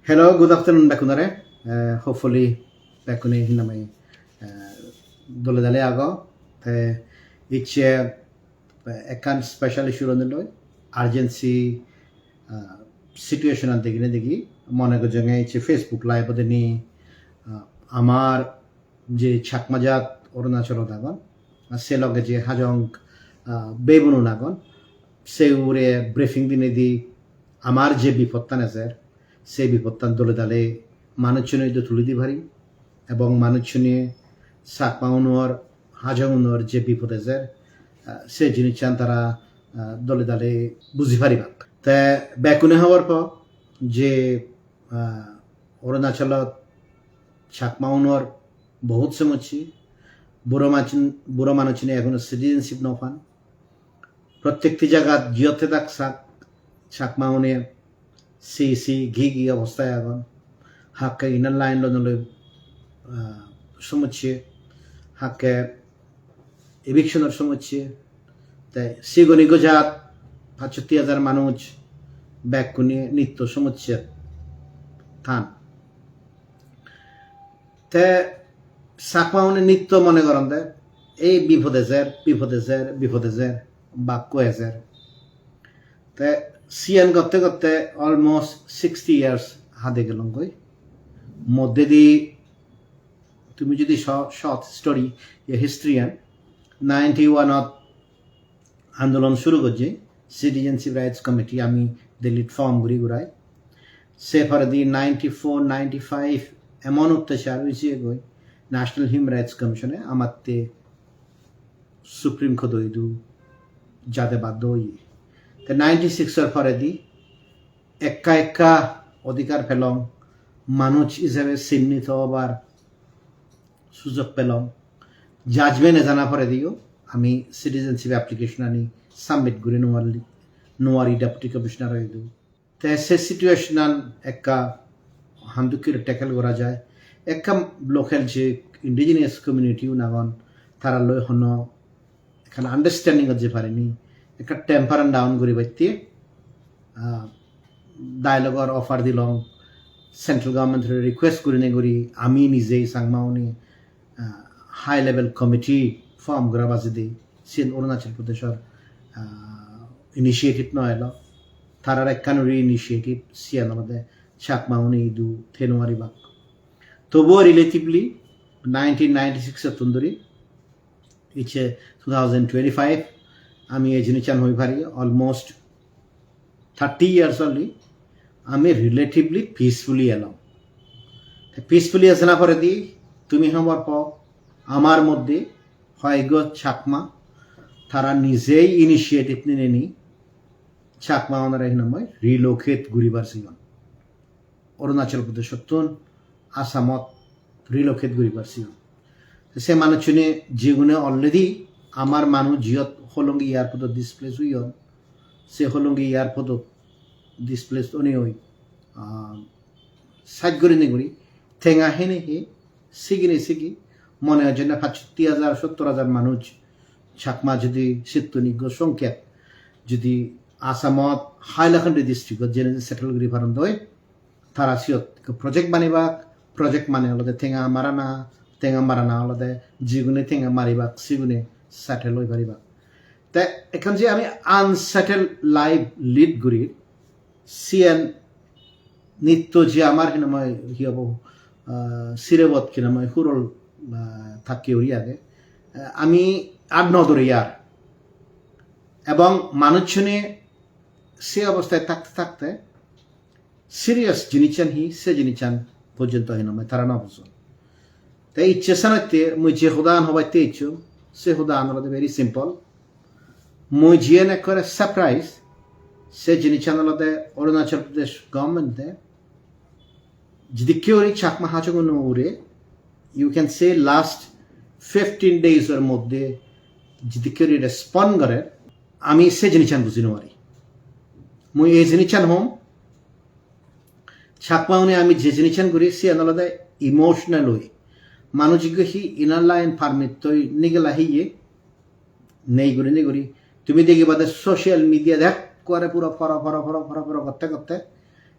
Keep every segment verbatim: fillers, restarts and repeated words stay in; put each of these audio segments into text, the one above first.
Hello, good afternoon, bekkunore. Uh, hopefully, bekkune hinamai uh, dole dale ago. Te icche uh, ekkan special issue loi urgency uh, situation an degine degi mone gojonge icche Facebook live odeni uh, amar je Chakma jat Arunachalot agon, se loge je Hajong uh, bebunun agon, se ugure briefing dinedi amar je bipodtan ejer, se bipodtan dole dale manuchchune idu tuli di pari, ebong manuchchune Chakma unor, Hajong unor je bipod ejer, uh, se jinissan tara uh, dole dale buji paribak. Te bekkune hobor po je uh, Arunachalot Chakma unor bohut somossya, buro manuchchun, buro manuchchune ekhono citizenship no pan. Prottekti jagat jiyotte dak sak, Chakma une si si gi gi obosthay agon. Hakke inner line loi loi uh, somossya, hakke eviction or somossya. Te sigoni gojat pachsotti hajar manuj bekkune nitto somossya than. Te Chakma une nitto mone goronde ei bipod ejer, bipod ejer, bipod ejer, bakko ejer. Te siyan gotte gotte almost sixty years hade gelongoi. Moddedi tumi jodi short story, ye history an, ninety one ot andolon shuru gojje Citizenship Rights Committee, ami Delhi form guri gurai. Se poredi ninety four, ninety five emon ottachar oiye goi, National Human Rights Commission e amatte Supreme Court o idu jade baddo oye. Te ninety six or poredi ekka ekka odhikar pelong, manuj ijebe chinnito obar sujog pelong. Judgment ejana porediyo ami citizenship application ani submit guri nuwari, nuwari Deputy Commissioner o idu. Te se situation an ekka handukkir tackle gora jai. Ekka local je indigenous community un agon, tara loi hono ekkan understanding ot je parini, ekka temper an down guribatte, ah, dialogue or offer dilong, central government re request gurinei guri ami nijei Changma uni, ah, high level committee form gora bajedi, siyen Arunachal Pradeshor, ah, initiative no elo, tarar ekkan guri initiative, siyan olode Chakma uni idu thei no paribak. Tobuo relatively nineteen ninety-six ottun dhuri icche two thousand twenty-five ami ei jinissan hoi pari, almost thirty years only ami relatively peacefully elong. Te peacefully ejana poredi tumi hobor po, amar moddhe hoyekko Chakma tara nijei initiative ninei Chakma onore hinamoi relocate guribar sigon. Arunachal Pradesh ottun Assamot relocate guribar sigon. Se manuchchune jigune already amar manuj jiyot Hollongi airport ot displace oyon, se Hollongi airport ot displace onei oi, ah, side gurinei guri tenga hene he sigine sigi mone hojje na pachsotti hajar, sottor hajar manuj Chakma jodi sittun iggo songkya jodi Assamot Hailakandi district ot jene settle guri paron doi, tara siyot ekko project banibak, project mane olode tenga marana, tenga marana olode jigune tenga maribak sigune settle oi paribak. Te ekkan je ami unsettled life lead guri, siyan nitto je amar hinamai hi hobo, ah, sirebot hinamai hurol, ah, thakke uri age. Ah, ami ar no dori ar. Ebong manuchchune se obostai thakte thakte serious jinissan hi, se jinissan porjonto hinamai tara no bujon. Te icche senotte mui je hodan hobatte icchu, se hodan olode very simple. Mui jiyen ekkore surprise, se jinissan olode Arunachal Pradesh government e jidikke guri Chakma Hajong uno ugure, you can say last fifteen days or moddhe jidikke guri respond gore, ami se jinissan buji no pari. Mui ei jinissan hom, Chakma une ami je jinissan guri, siyan olode emotional way. Manuj ikko hi inner line permit toi nigela hiye, nei guri nei guri. Tumi degibade social media dekkore puro poro poro poro poro poro gotte gotte.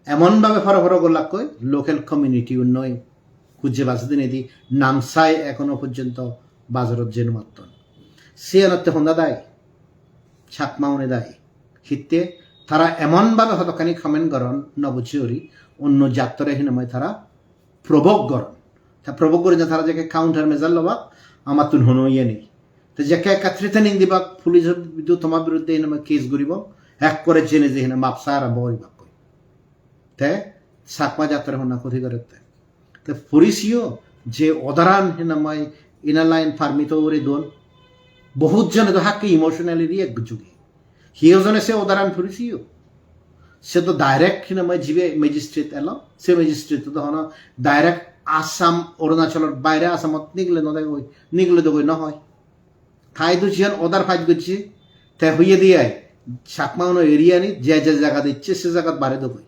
emon bhabe poro poro gollakkoi, local community unnoi hujje baje dinedi Namsai ekhono porjonto bazarot jei no patton. Siyanotte honda dai, Chakma une dai. Hitte tara emon bhabe hodokkani comment goron no bujje guri, onno jattore hinamai tara provoke goron. Ta provoke gurinei tara jekke counter measure lobak, amattun hono iye nei. Te jekke ekka threatening dibak, police-o bidu-, tomar biruddhe hinamai case guribong, ekkore jene je hina mapsa arambo guribakkoi. Te Chakma jattore honna khoti gorette. Te police-o je order-an hinamai Inner Line Permit-o ugure don, bohut jone do hakke emotionally react gojjogi. Hi hojone se order-an police-o? Se do direct hinamai jibe magistrate elo, se magistrate do hono direct Assam, Arunachalor baire Assamot nigile no degoi, nigile degoi no hoi. Tai do jiyan order pass gojje, te hoye de ai, Chakma uno area ni je je jagat icche se jagat bare degoi.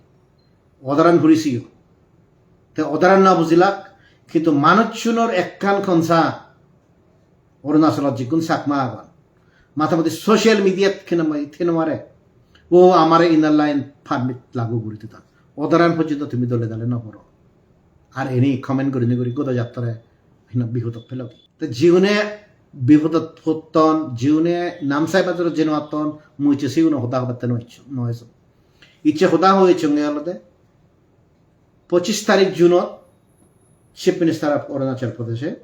Order-an police-o. Te order-an no bujilak, kintu manuchunor ekkan concern, Arunachalot jigun Chakma agon, motamoti social media-t hinamai thei no pare, "O, amare Inner Line Permit lagu guri didan." Order-an porjonto tumi dole dale no poro. Ar eni comment gurinei guri goda jattore hina bipodot pelo. Te jiune bipodot potton, jiune Namsai bazarot jei no patton, mui icche siguno hoda hobatte no iccho, no ejo. Icche hoda hoyechonge olode pochis tarik June-ot Chief Minister of Arunachal Pradesh-e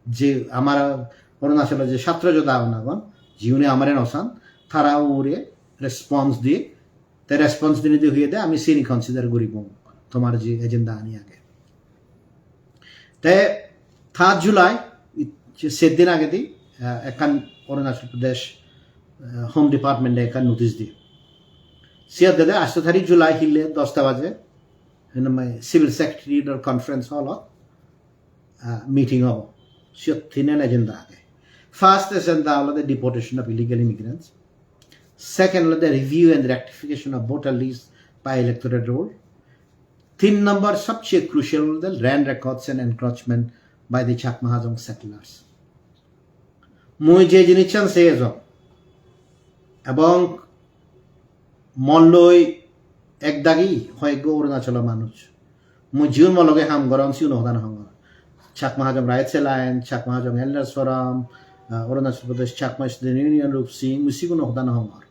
je amar Arunachal-o je chhatro jodha agon, jiune amare no san, tara ugure response di, te response dinei di hoyede ami sini consider guribong tomar je agenda ani age. Te third July, i-, se din agedi, eh, ekkan Arunachal Pradesh, eh, Home Department-e ekkan notice di. Siyot dede asto tarik July hille dosta baje, hinamai Civil Secretary-or conference hall-ot, ah, meeting obo. Siyot tinen agenda age. First agenda olode deportation of illegal immigrants. Second olode review and rectification of voter list by electoral roll. Tin number sobcheye crucial olode land records and encroachment by the Chakma Hajong settlers. Mui je jinissan sei ejong, ebong molloi ek dagi hoyekko Arunachalo manuj. Mui jiun mo loge ham goron, siun hoda no hongor. Chakma Hajong Rights Alliance, Chakma Hajong Elders Forum, ah, Arunachal Pradesh Chakma Student Union, Rupsing, mui sigun hoda no hongor.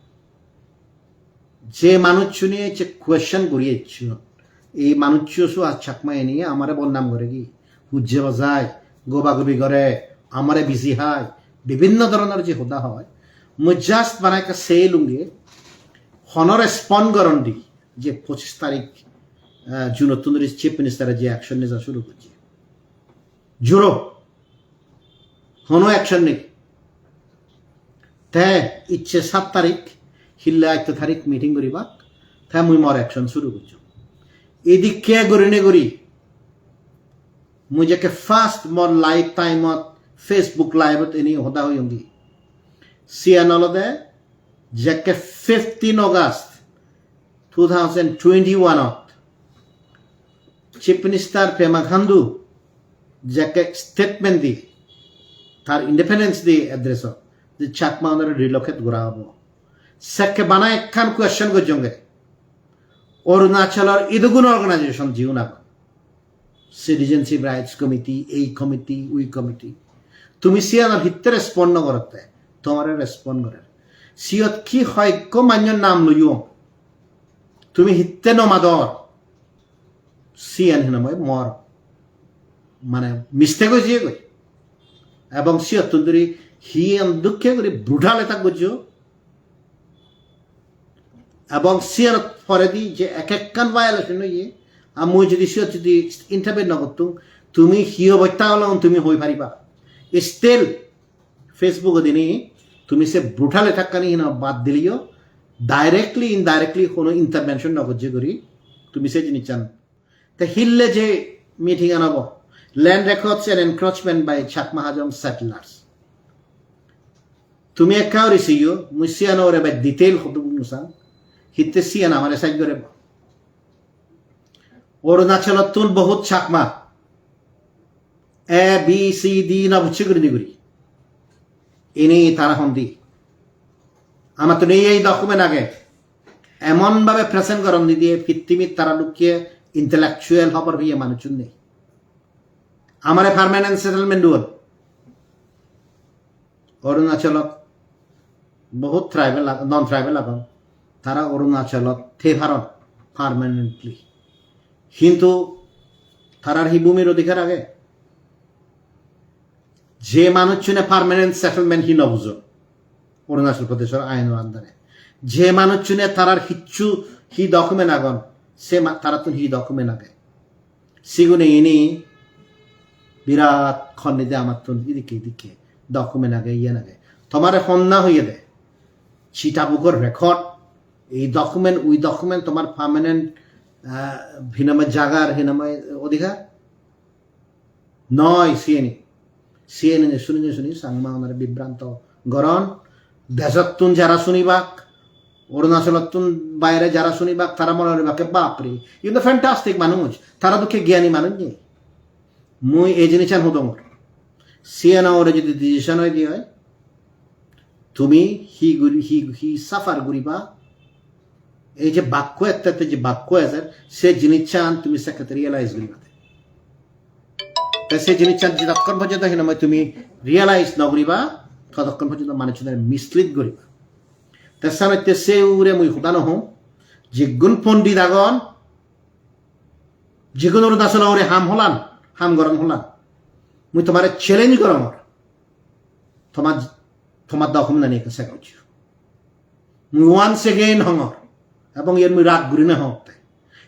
Je manuchchune je question guri ecchon, ei manuchcho su ar Chakma eni amare bodnam gore gi, hujje bajai, gobagobi gore, amare biji hai, bibinno dhoronor je hoda hoi, mui just bana ekka sei lunge, hono respond goron di je pochis tarik, eh, June-ottun dhuri Chief Minister-e je action neja suru gojje. Zero. Hono action nei. Te icche saat tarik, hille atto tarik meeting guribak, te mui mor action suru gojjong. Edikke gurinei guri, mui jekke first mor lifetime-ot Facebook live-ot eni hoda hoyongi. Siyan olode jekke fifteen August two thousand twenty-one-ot Chief Minister Pema Khandu jekke statement di, tar Independence Day address-ot, je Chakma unore relocate gora obo. Sekke bana ekkan question gojjonge. Arunachalor idugun organization jiun agon, Citizenship Rights Committee, ei committee, ui committee, tumi siyanor hitte respond no gorotte? Tomare respond gorer. Siyot ki hoyekko mannyo nam loyong, tumi hitte no mador? Siyan hinamoi mor mane mistake oi jiyegoi. Ebong siyottun dhuri hiyan dukke guri brutal attack gojjo. Ebong siyanot poredi je ek ekkan violation oye, ar mui jodi siyot jodi intervene no gottung, tumi hi obosta olong tumi hoi pariba. Still, Facebook-ot ini tumi se brutal attack-ani hina bad dileyo, directly, indirectly hono intervention no gojje guri tumi se jinissan. Te hille je meeting-an obo, Land Records and Encroachment by Chakma Hajong Settlers. Tumi ekka guri seyo, mui siyan ore bai detail hodo buno sang, hitte siyan amare saj gore. Arunachalottun bohut Chakma, A, B, C, D no bucche gurinei guri. Ini tara hondi. Amattun ei ei document age. Emon bhabe present goron didi pittimit tara dokke intellectual hobor peye manuchun nei. Amare permanent settlement duon. Arunachalot bohut tribal ag-, non tribal agon. Tara Arunachalot thei paron permanently. Hintu tarar hi bhumir odhikar age? Je manuchune permanent settlement hi no bujon Arunachal Pradeshor aino under-e, je manuchune tarar hissu hi document agon, se ma-, tarattun hi document age? Sigune ini birat honnide amattun idikke idikke document age, iyan age. Tomare honna hoyede? Chitabukor record, ei document, ui document tomar permanent, ah, hinamai jagar, hinamai odhikar? Noi, siyeni. Siyeni suni suni Changma onare bibranto goron. Dejottun jara sunibak, Arunachalottun baire jara sunibak, tara mone goribakke, "Bapre, igun do fantastic manuj, tara dokke gyani manuj nei." Mui ei jinissan hudongor. Siyan ore jodi decision oi di oi, tumi hi guri, hi, hi suffer guriba, ei je bakko ette ette je bakko ejer, se jinissan tumi sekke realize guriba. Te se jinissan jotokkon porjonto hinamai tumi realize no guriba, totokkon porjonto manuchunore mislead guriba. Te senotte se ugure mui hoda no hong, jigun pondit agon, jigun Arunachalo ugure ham holan, ham goron holan, mui tomare challenge gorongor, tomar, tomar document ani ekka check gojjo. Mui once again hongor, ebong iyen mui rag gurinei hongotte.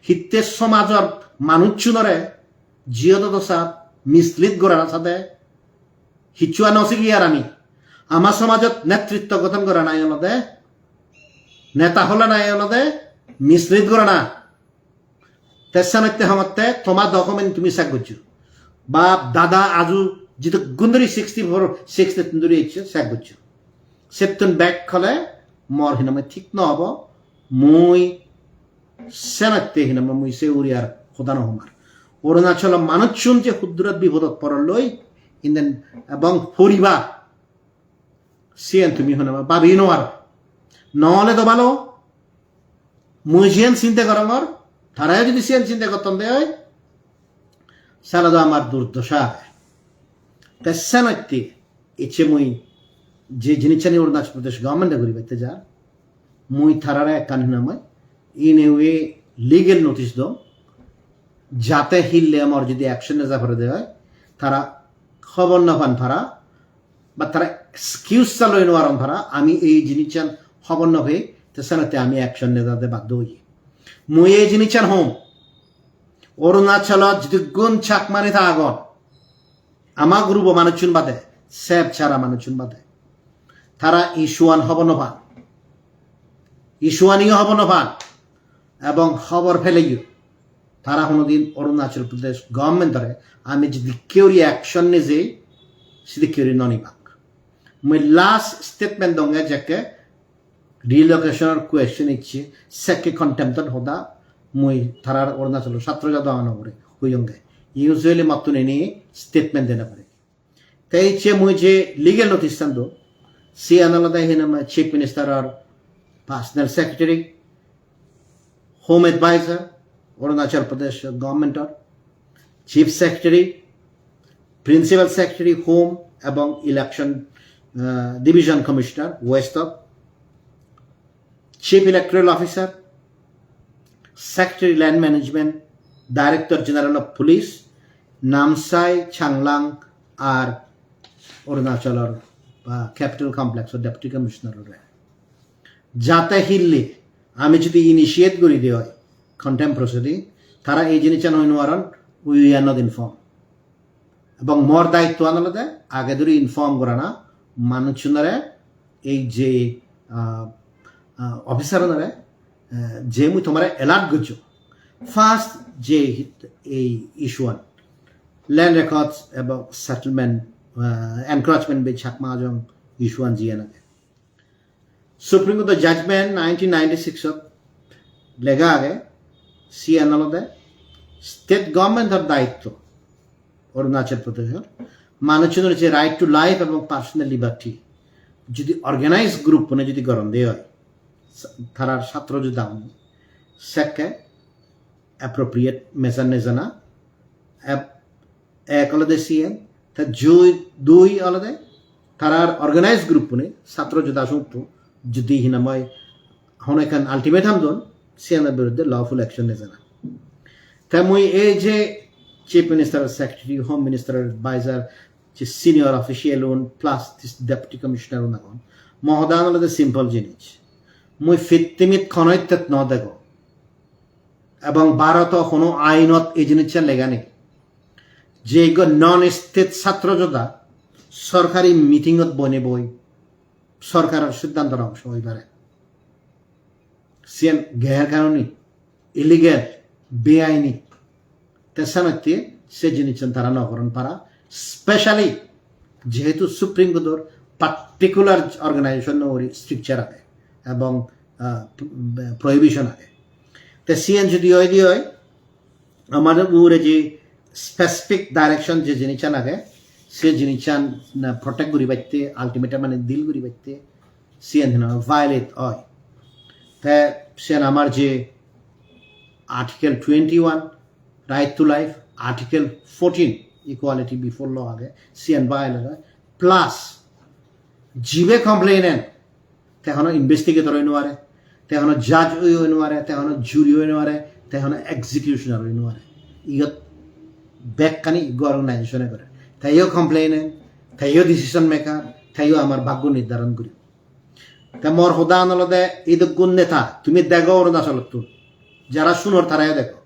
Hitte somajor manuchunore jiyodo dosa mislead gorana sade hissu ano sigi ar ami. Ama somajot netritto goton gorana olode, neta holana olode mislead gorana. Te senotte hongotte toma document tumi check gojjo. Bap, dada, aju, jidukkun dhuri sixty-four, sixty dhuri ecche check gojjo. Settun back hole mor hinamai thik no obo. Mui senotte hinamai mui se uri ar hoda no homar. Arunachalo manuchun je huddurat bipodot poroloi, inden ebong poribar, siyen tumi honama babi no paro. No ole do balo, mui jiyen sinte gorongor, tarayo jodi siyen sinte gotton de oi, sale do amar durdosa age. Te senotte ecche mui je jinissani Arunachal Pradesh government-e guribatte jar, mui tarare ekkan hinamai, in a way legal notice dong, jate hille amar jodi action neja pore de oi, tara hobor no pan para, ba tara excuse-sa loi no paron para, ami ei jinissan hobor no pei, te senotte ami action nejade baddo oye. Mui ei jinissan hom, Arunachalot jidukkun Chakma neta agon, ama group-o manuchun bade, sep chara manuchun bade, tara issue-an hobor no pan, issue-aniyo hobor no pan, ebong hobor peleyo tara honodin Arunachal Pradesh government-ore ami jedikke guri action nejei, sedikke guri no nibak. Mui last statement donge jekke relocation-or question icche, sekke contempt-ot hoda mui tarar Arunachal Chhatro Jadon-ore hoyonge. Usually mottun ini statement dena pore. Te icche mui je legal notice-an do, siyan olode hinamai Chief Minister-or personal secretary, Home Advisor, Arunachal Pradesh government-or Chief Secretary, Principal Secretary Home ebong Election, uh, Division Commissioner West-or, Chief Electoral Officer, Secretary Land Management, Director General of Police, Namsai, Changlang ar Arunachalor, uh, Capital Complex-or Deputy Commissioner-ore. Jate hille ami jodi initiate guri de oi contempt proceeding, tara ei jinissan hoi no paron, we are not informed. Ebong mor daittoan olode age duri inform gorana manuchunore, ei je, ah, ah, officer-unore, eh, je mui tomare alert gojjo. First je hit-, ei issue-an, land records ebong settlement, ah, encroachment by Chakma Hajong issue-an jiyan age. Supreme Court-o judgment nineteen ninety-six-ot lega age, siyan olode state government-or daitto, Arunachal Pradesh-or manuchunor je right to life ebong personal liberty, jodi organized group-une jodi goron de oi, tarar satro joda un sekke appropriate measure nejana. Ek olode siyen, te jui dui olode tarar organized group-une satro joda songtu jodi hinamai hono ekkan ultimatum don, siyanor biruddhe lawful action nejana. Te mui ei je Chief Minister, Secretary, Home Minister advisor, je senior official un plus this Deputy Commissioner un agon, mo hodan olode simple jinis. Mui pittimit hono ittet no dego, ebong Bharoto hono ainot ei jinissan lega nei je ikko non state satro joda sorkari meeting-ot bone boi sorkaror siddhantor ongso oi pare. Siyen gair kanuni, illegal, beaini. Te senotte se jinissan tara no goron para, specially jehetu Supreme Court-or particular organization-o ugure stricture age ebong, ah, prohibition age. Te siyen jodi oide oi, amar ugure je specific direction je jinissan age, se jinissan, ah, protect guribatte, ultimatum mane deal guribatte, siyen hina violate oi. Te siyen amar je Article twenty-one, right to life, Article fourteen, equality before law age, siyen violate oi. Plus, jibe complainant, te hono investigator oi no pare, te hono judge oi oi no pare, te hono jury oi no pare, te hono executioner oi no pare. Iyot bekkani ekko organization-e gore. Teyo complainant, teyo decision maker, teyo amar bhaggo nirdaron guribo. Te mor hodan olode idukkun neta, tumi dego Arunachalottun, jara sunor tarayo dego.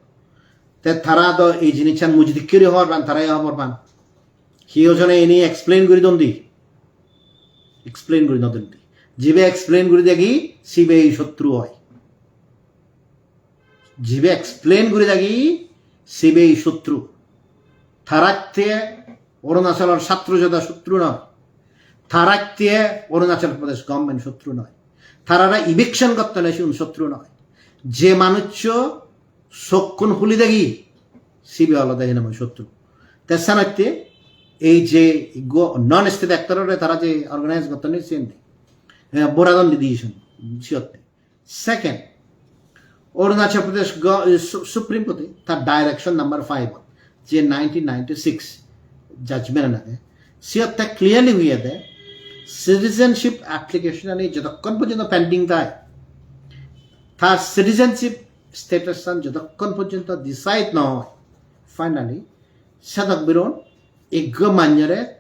Te tara do ei jinissan mui jodi kiri hobor pan, tarayo hobor pan. Hi hojone ini explain guri don di? Explain guri no don di. Jibe explain guri degi, sibe ei sotru oi. Jibe explain guri degi, sibe ei sotru. Taratte Arunachalor satro joda sotru noi. Taratte Arunachal Pradesh government sotru noi. Tarare eviction gottone siun sotru noi. Je manuccho sokkun huli degi, sibe olode hinamoi sotru. Te senotte ei je go-, non state actor-ore tara je organize gotton ni siyen de. Eh, boradon di dijon, siyotte. Second, Arunachal Pradesh go-, eh, Su-, Supreme Court-e tar direction number five, je nineteen ninety-six judgment age, siyotte clearly hoyede, citizenship application ani jotokkon porjonto pending thai, tar citizenship status an jotokkon porjonto decide no oi, finally, sedok biron ekko manjore,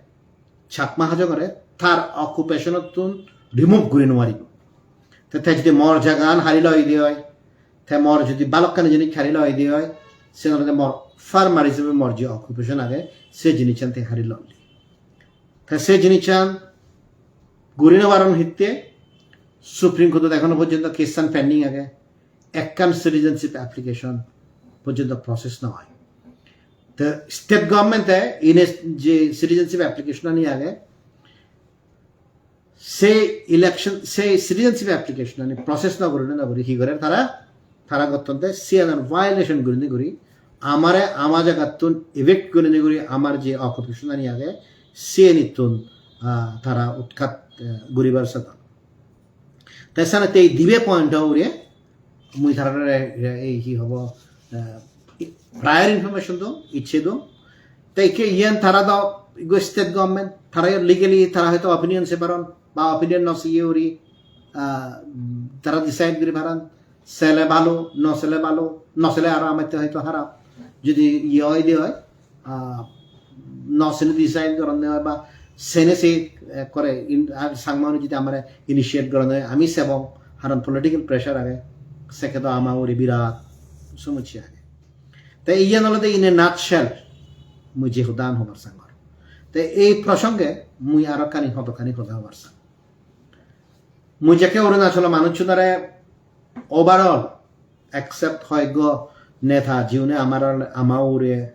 Chakma Hajongore tar occupation-ottun remove guri no paribo. Te, te jodi mor jagan hari loi de oi, te mor jodi balokkani jinis hari loi de oi, sen olode mor farmer hisebe mor je occupation age, se jinissan te hari lolli. Te se jinissan guri no paron hitte, Supreme Court-ot ekhono porjonto case-an pending age, ekkan citizenship application porjonto process no oi. Te state government-e ine je citizenship application ani age, se election, se citizenship application ani process no gurine no guri hi gore tara, tara gotton de siyanor violation gurinei guri, amare ama jagattun evict gurinei guri, amar je occupation ani age, siyenittun, ah, tara utkat, eh, guribar sadon. Te senotte ei dibe point-o ugure mui tarare, eh, ei hi hobo, eh, prior information dong, icche dong. Te ikke iyan tara do go state government, tara legally tara hoyto opinion se paron, ba opinion no siye uri, ah, tara decide guri paron, sele bhalo, no sele bhalo, no sele aro amatte hoyto harap. Jodi iye oi de oi, ah, no sene decide goronne oi ba sene se ekkore in-, ar Changma-une jodi amare initiate goronne oi, ami sebong, haron political pressure age, sekke do ama ugure birat somossya age. Te iyan olode in a nutshell mui je hodan hobar sangor. Te ei prosonge mui aro kani hodokkani hoda hobar sang. Mui jekke Arunachalo manuchunore overall, except hoyekko neta jiune amar, ama ugure,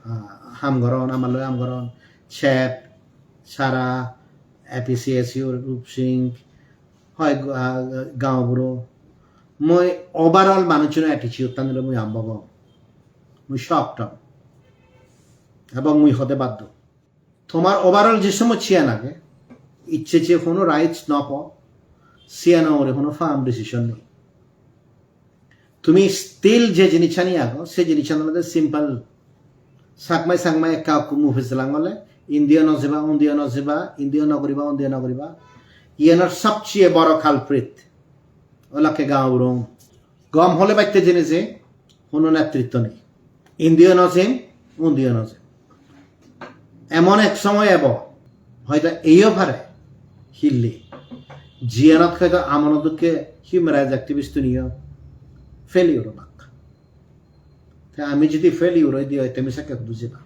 ah, ham goron, amar loi ham goron, Cheb, Sara, A P C S U, Rup Singh, hoyekko, ah, Gaonbura. Mui overall manuchuno attitude-tan loi mui ambog ong. Mui shocked ong. Ebong mui hode baddo. Tomar overall je somossyan age, icche je hono rights no po, Siyan ugure hono firm decision nei. Tumi still je jinissani ago, se jinissan olode simple. Chakmai Chakmai ekka ekku mu pejlang ole, indiyo no jeba, undiyo no jeba, indiyo no guriba, undiyo no guriba. Iyanor sobcheye boro culprit olakke gaonbura. Gom hole batte jene je hono netritto nei. Indiyo no jem, undiyo no jem. Emon ek somoy ebo, hoyto eiyo pare, hille, jiyanot hoyto amono dokke human rights activist uniyo failure obak. Te ami jodi failure oi di oi, tumi sekke hudu jeba?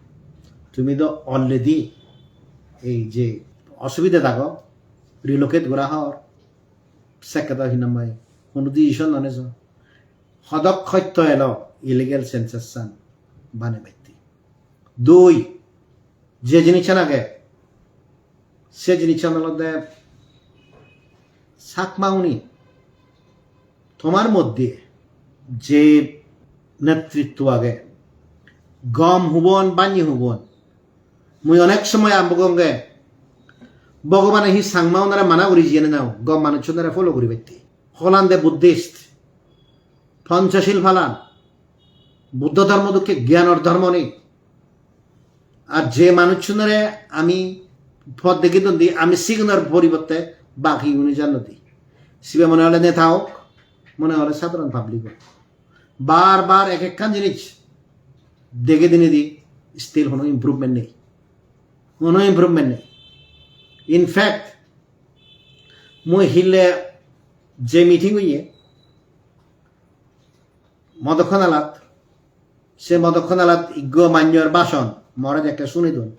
Tumi do already ei je osubide dago, relocate gora hor, sekke do hinamai hono decision no nejo. Hodok hosto elo illegal census-an banebatte. Dui, je jinissan age, se jinissan olode Chakma uni, tomar moddhe je netritto age, gom hubon, banni hubon, mui onek somoy ambogonge, Bhogobane hi Changma unore mana guri jiyene nao, gom manuchunore follow guribatte. Holande Buddhist, Panchashil palan, Buddho dhormo dokke gyanor dhormo nei. Ar je manuchunore ami pot degi dondi, ami sigunor poribotte baki uni jannodi. Sibe mone hole neta ok, mone hole sadharon public ok. Bar bar ek ekkan jinis dege dinedi still hono improvement nei. Hono improvement nei. In fact, mui hille je meeting oye, Modokkonalat, se Modokkonalat iggo manyor bashon more jekke suni don,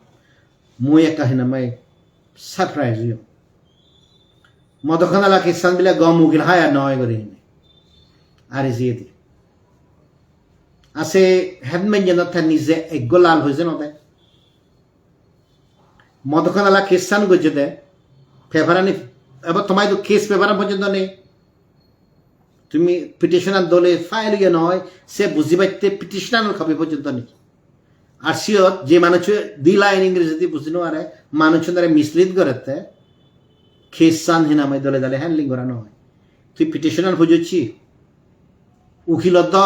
mui ekka hinamai surprise oyong. Modokkonala case-an bile gom ukil hire noi guri hine. Ar ijiyedi. Ar se headman jeno te nije ekko lal hoije no de. Modokkonala case-an gojjede, paper-ani, ebo toma idu case paper-an porjonto nei. Tumi petition-an dole file oye noi, se bujibatte petition-anor copy porjonto nei. Ar siyot je manuccho di line Engrejidi buji no pare, manucchunore mislead gorette, case-an hinamai dole dale handling gora no oi. Tui petition-an pojocchi, ukilot do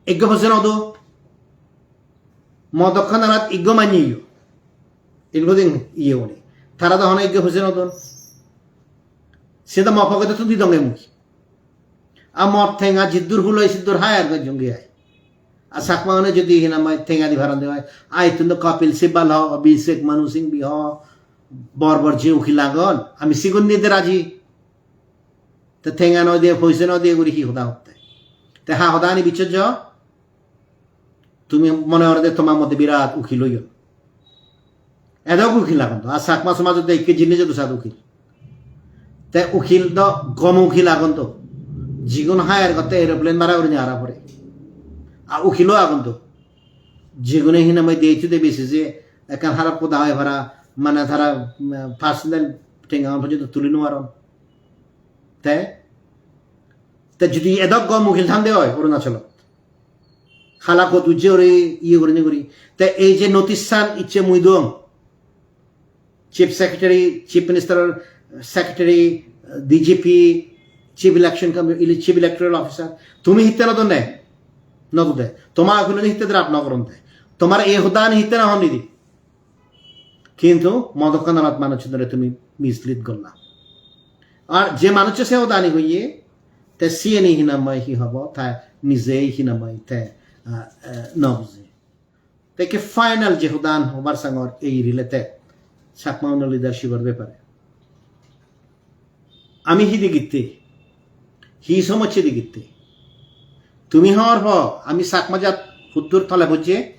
ekko poise no do, Modokkonalat iggo manyeyo, including iye uni. Tara do hono iggo poise no don. Se do mo pocket-ottun didonge mui. A mor tenga jiddur huloi siddur hire gojjonge ai. A Chakma une jodi hinamai tenga di paron de oi, a ittun do Kapil Sibal ho, Abhishek Manu Singh bi ho, bor bor je ukil agon, ami sigun nide raji. Te tenga no diye, poise no diye guri hi hoda hotte? Te ha hoda ani bichchojjo? Tumi mone gorode tomar moddhe birat ukil oyon. Edok ukil agon to. Ar Chakma somajot do ikke jinne jodo sat ukil. Te ukil do gom ukil agon to. Jigun hire gotte aeroplane bhara gurinei ara pore. A ukilo agon to. Jigune hinamai day to day basis-e ekkan harap hoda hoi para, mane tara, mm, personal tenga porjonto tuli no paron. Te, te jodi edok gom ukil thande oi Arunachalot, hala court ujje uri iye gurinei guri. Te ei je notice-an icche mui dong, Chief Secretary, Chief Minister Secretary, D G P, Chief Election Commi-, Ele-, Chief Electoral Officer, tumi hitte no donne? No dode. Toma ukilune hitte draft no goronde? Tomar ei hodani hitte no hon didi? Kintu Modokkonalat manuchunore tumi mislead gorla. Ar je manuccho se hodani hoye, te siyeni hinamai hi hobo, ta nijei hinamai te, ah, eh, no buje. Te ikke final je hodan hobar sangor ei related Chakma uno leadership-or bepare. Ami hi digitte, hi somocche digitte? Tumi hobor po, ami Chakma jat huddur tole pojje?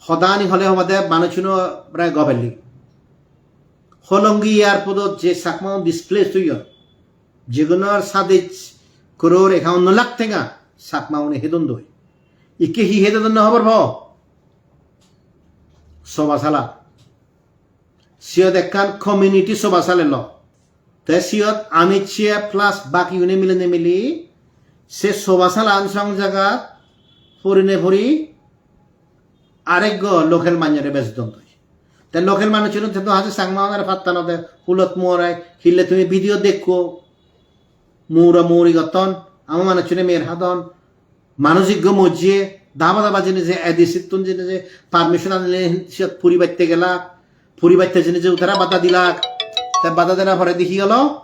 Hodani hole hobade manuchuno prai gobelli. Holongi airport-ot je Chakma displaced oyon, jigunor sadej crore ekaunno lakh tenga Chakma une hedon doi. Ikke hi hedon no hobor po? Soba sala. Siyot ekkan community soba salelo. Te siyot Amit Shah plus baki une milinei mili se soba salan song jagat purinei puri arekko local manjore bejodon doi. Te local manuchune te to haje Changma onare patta no de, hulot muore, hille tumi video dekko, mura muri gotton, ama manuchune mer hadon, manuj ikko mojje, daba daba jeinei je A D C-ttun jeinei je permission anile siyot puri batte gelak, puri batte jeinei je utara bada dilak, te bada dena poredi hi olo?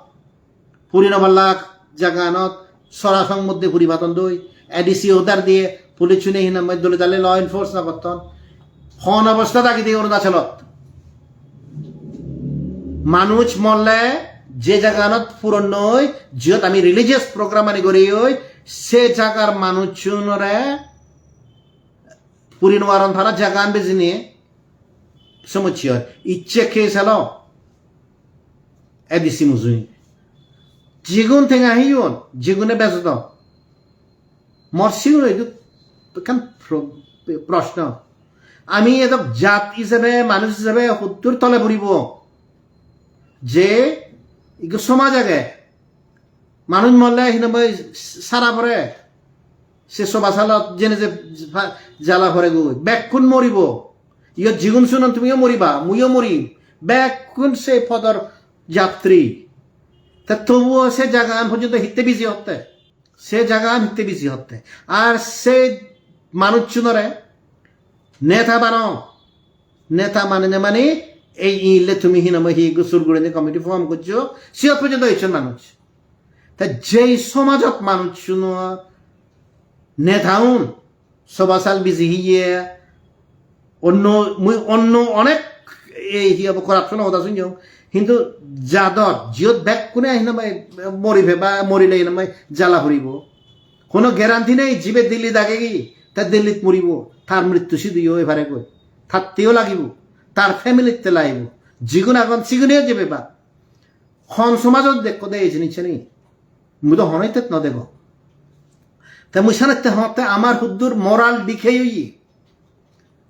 Puri no pallak, jaganot sora song moddhe puri padon doi. A D C order diye, police-une hi nang hoi dole dale law enforce no gotton. Hon obostha dagi de Arunachalot? Manuj morle je jaganot puron noi, jiyot ami religious program ani gori oi, se jagar manuchunore puri no paron, tara jagan bejinei somossya oi. Icche case elo A D C mujunge. Jigun tenga heyon, jigune bejodon. Mor sigun idu ekkan pro-, proshno. Ami edok jat ijebe, manuj ijebe huddur tole puribo? Je ikko somaj age, manuj morle hi nang hoi sara pore, se soba salot jeinei je jala pore goi, bekkun moribo. Iyot jigun sunon tumiyo moriba, muiyo morim. Bekkun se podor jatri. Te tobuo se jagaan porjonto hitte biji hotte? Se jagaan hitte biji hotte? Ar se manuchunore neta bano, neta mane ne mane, ei ile tumi hi nang hoi hi gusur gurinei committee form gojjo, siyot porjonto ecchon manuj. Te jei somajot manuchunor netaun soba sal biji hiye, onno, mui onno onek ei hi hobo corruption hoda sunyong, hintu jadot jiyot bekkune hi nang hoi mori peba, morile hi nang hoi jala puribo. Hono guarantee nei, jibe Delhi dagegi, te Delhit muribo, tar mrittu sidu oi paregoi, tatteyo lagibo, tar family-tte lagibo, jigun agon siguneyo jebe ba. Hon somajot dekko de ei jinissani? Mui do hono ittet no degong. Te mui senotte hongotte amar huddur moral decay oye,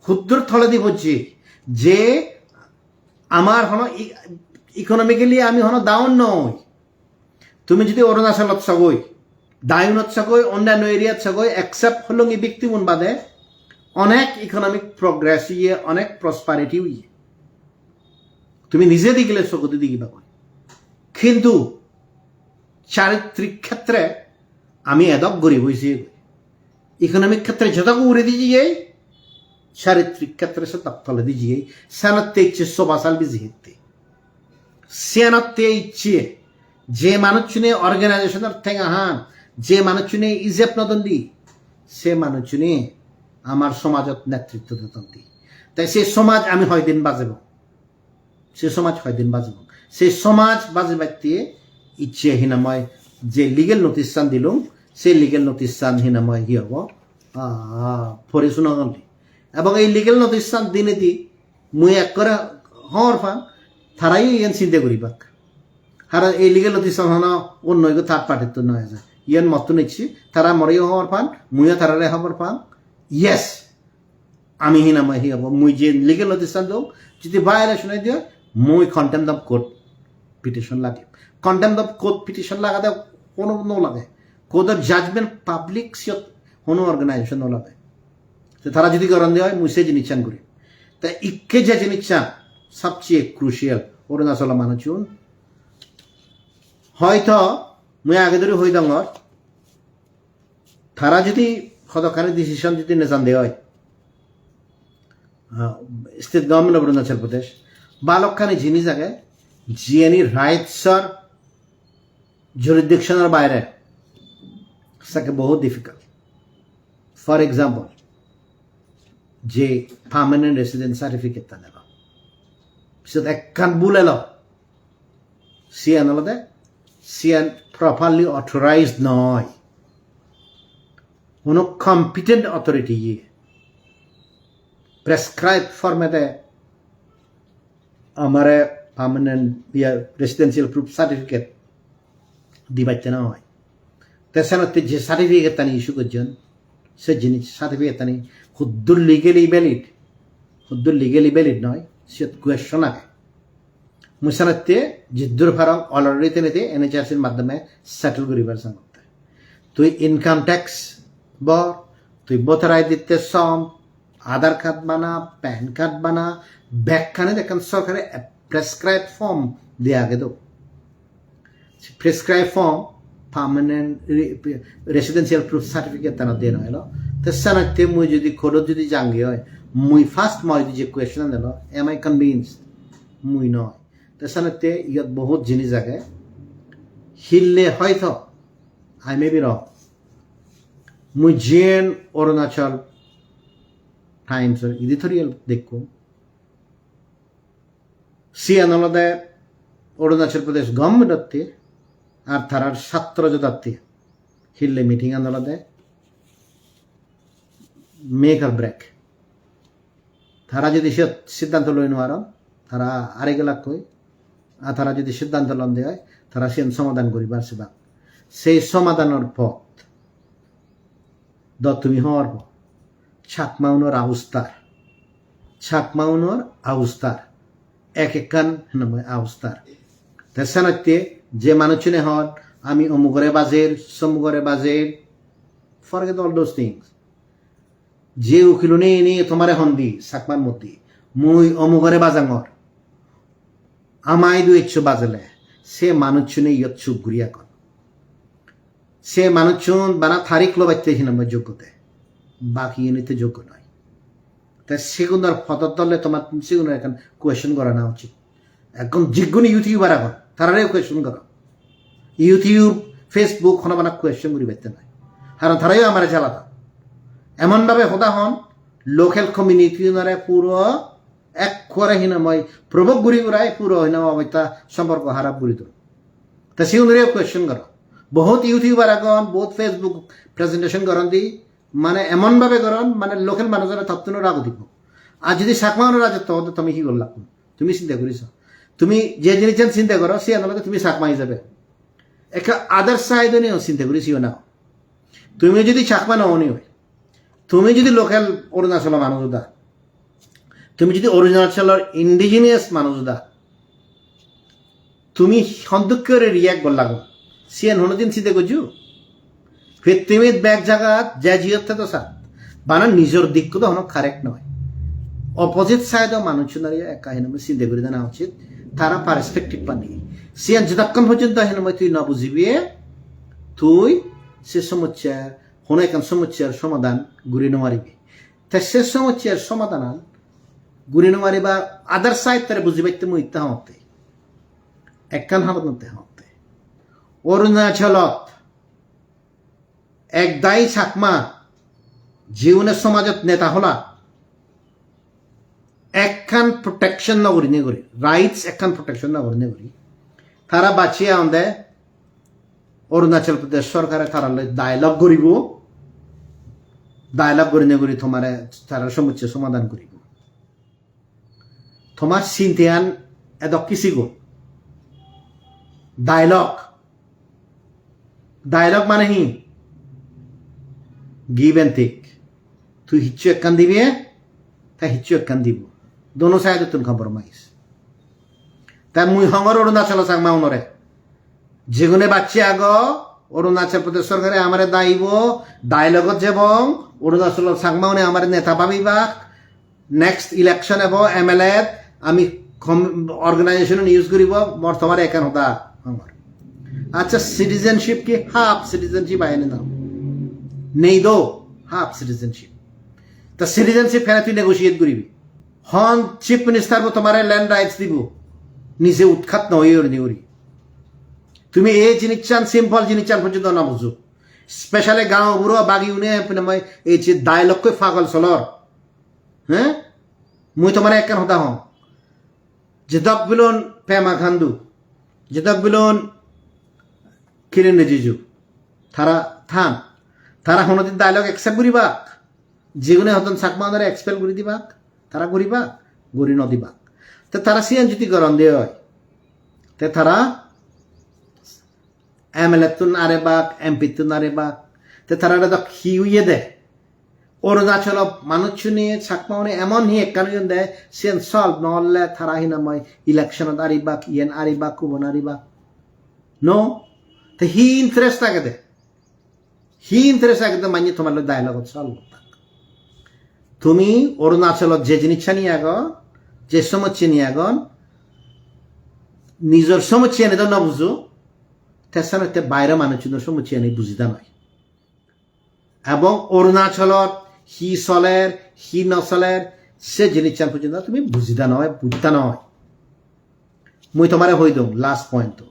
huddur toledi pojje, je amar hono e-, economically ami hono down noi. Tumi jodi Arunachalot sogoi, Diyunot sogoi, onnanno area-t sogoi, except Hollongi victim-un bade, onek economic progress oye, onek prosperity oye. Tumi nije degile sogodi degiba goi. Kintu charitrik khetre ami edok gurib oise. Economic khetre jodok uguredi jiyei, charitrik khetre sedok toledi jiyei, senotte icche soba sal biji hitte. Senotte icche je manuchchune organization-or tenga han, je manuchchune ijeb no don di, se manuchchune amar somajot netritto dedon di. Te se somaj ami hoidin bajebong? Se somaj hoidin bajibong? Se somaj bajibatte icche hi nang hoi je legal notice-an dilung, se legal notice-an hi nang hoi hi hobo? Ah, pori suno gondi. Ebong ei legal notice-an dinedi mui ekkore hobor pang, tarayo iyen sinte guribak. Haron ei legal notice-an hono onno ekko third party-ttun no eje. Iyen mottun ecche, tara moreyo hobor pan, muiyo tarare hobor pang. Yes, ami hi nang hoi hi hobo, mui je legal notice-an dong, jodi violation oi de, mui contempt of court petition lagem. Contempt of court petition lagade hono no lage. Court-or judgment public, siyot hono organization no lage. Te tara jodi goron de oi, mui se jinissan gurim. Te ikke je jinissan sobcheye crucial, Arunachalo manuchun hoito, mui age dhuri hoi dongor, tara jodi hodokkani decision jodi nejan de oi, ah, state government of Arunachal Pradesh, balokkani jinis age, jiyeni rights-or jurisdiction-or baire, sake bohut difficult. For example, je permanent resident certificate-tan elo, siyot ekkan bul elo, siyan olode, siyan properly authorized noi. Hono competent authority ye prescribed format-e amare permanent, iya, residential proof certificate dibatte no oi. Te senotte je certificate-tani issue gojjon, se jinis certificate-tani huddur legally valid, huddur legally valid noi, siyot question age. Mui senotte jiddur parong already tenete N H R C-r maddhome settle guribar sangotte. Tui income tax bor, tui voter I D-tte som, Aadhaar card bana, PAN card bana, bekkani ekkan sorkare prescribe form diye age do. Prescribe form, permanent re-, residential proof certificate tana diye noi lo. Te senotte mui jodi court-ot jodi jangi oi, mui first mui jodi je question an elo, am I convinced? Mui noi. Te senotte iyot bohut jinis age. Hille hoito, I may be wrong. Mui jiyen Arunachal Times-or editorial dekkong, siyan olode Arunachal Pradesh government-otte ar tarar satro jodatte hille meeting-an olode make or break. Tara jodi siyot siddhanto loi nw paron, tara are gelakkoi, ar tara jodi siddhanto londe oi, tara siyan somadan guribar sebak. Sei somadanor pot do tumi hobor po. Chakmaunor austar. Chakmaunor austar. Ek ekkan hinamoi austar. Te senotte je manuchune hon, ami omugore bajer, somugore bajer, forget all those things. Je ukilune ini tomare hondi, Chakmar moddhe, mui omugore bajangor, ama idu eccho bajele, se manuchune iyot chuk guri agon. Se manuchun bana tarik lobatte hinamoi joggo de, baki unite joggo noi. Te sigunor podot dole tomar sigunor ekkan question gorana uchit. Ekkan jigun YouTuber agon, tarare question goro. YouTube, Facebook, hono bana question guri bette noi. Karon tarayo amare jalada. Emon bhabe hoda hon, local community unore puro ekkore hinamoi provoke guri gurai puro hinamoi obosta somporko harap guri don. Te sigunore question goro. Bohut YouTuber agon, bohut Facebook presentation goron di, mane emon bhabe goron, mane local manujore tottuno rag udibo. Ar jodi Chakma unore rajotto hodo, tumi hi golla? Tumi sinte guri so. Tumi je jinissan sinte goro, siyan olode tumi Chakma ijebe. Ekka other side-oniyo sinte guri siyo na. Tumi jodi Chakma no oni oi, tumi jodi local Arunachalo manuj oda, tumi jodi Arunachalor indigenous manuj oda, tumi hondokke guri react golla go? Siyan honodin sinte gojjo? Pittimit bek jagat je jiyotte do sat, bana nijor dikko do hono correct noi. Opposite side-o manuchunore ekka hinamoi sinte guri dena uchit, tara perspective pani. Siyan jotokkon porjonto hinamoi tui no bujibe, tui se somossar, hono ekkan somossar somadan guri no paribe. Te se somossar somadanan guri no paribar other side tare bujibatte mui itte hongotte. Ekkan habadotte hongotte. Arunachalot ek dagi Chakma, jiune somajot neta hola, ekkan protection no gurinei guri, rights ekkan protection no gurinei guri, tara bacche agonde. Arunachal Pradesh sorkare tara loi dialogue guribo, dialogue gurinei guri tomare tarar somossya somadan guribo. Tomar sinteyan edok kisi go. Dialogue. Dialogue mane hi? Give and take. Tui hissu ekkan dibe, te hissu ekkan dibo. Dono side-ottun compromise. Te mui hongor Arunachalo Chakma unore, jigune bacche ago, Arunachal Pradesh sorkare amare daibo, dialogue-ot jebong, Arunachalo Chakma une amare neta babibak, next election ebo, M L A, ami com-, organization use guribo, mor tomare ekkan hoda hongor. Accha, citizenship ki half citizenship aine na? Nei do half citizenship. Ta citizenship hene tui negotiate guribi? Hon chief minister bo tomare land rights dibo? Nije utkhat no oye uri uri. Tumi ei jinissan, simple jinissan porjonto no bujo. Specially gaon buro bagi une, ei je dialogue koi pagol solor. He? Mui tomare ekkan hoda hong. Jedok bilun Pema Khandu, jedok bilun Kiren Rijiju, tara than. Tara honodin dialogue accept guribak? Jigune hodon Chakma unore expel guri dibak? Tara guribak? Guri no dibak. Te tara siyan jodi goron de oi, te tara M L A-tun arebak, M P-tun arebak. Te tarare do hi oye de? Arunachalo manuchune, Chakma une emon hi ekkan oyon de, siyen solve no olle tara hinamoi election-ot aribak, iyen aribak, ubon aribak. No? Te hi interest agede? Hi interest agede manye tomar loi dialogue-ot solve gottak? Tumi Arunachalot je jinissani agon, je somossani agon, nijor somossani do no bujo, te senotte baire manuchunor somossani bujida noi. Ebong Arunachalot hi soler, hi no soler, se jinissan porjonto tumi bujida noi, bujta noi. Mui tomare hoi dong last point-o.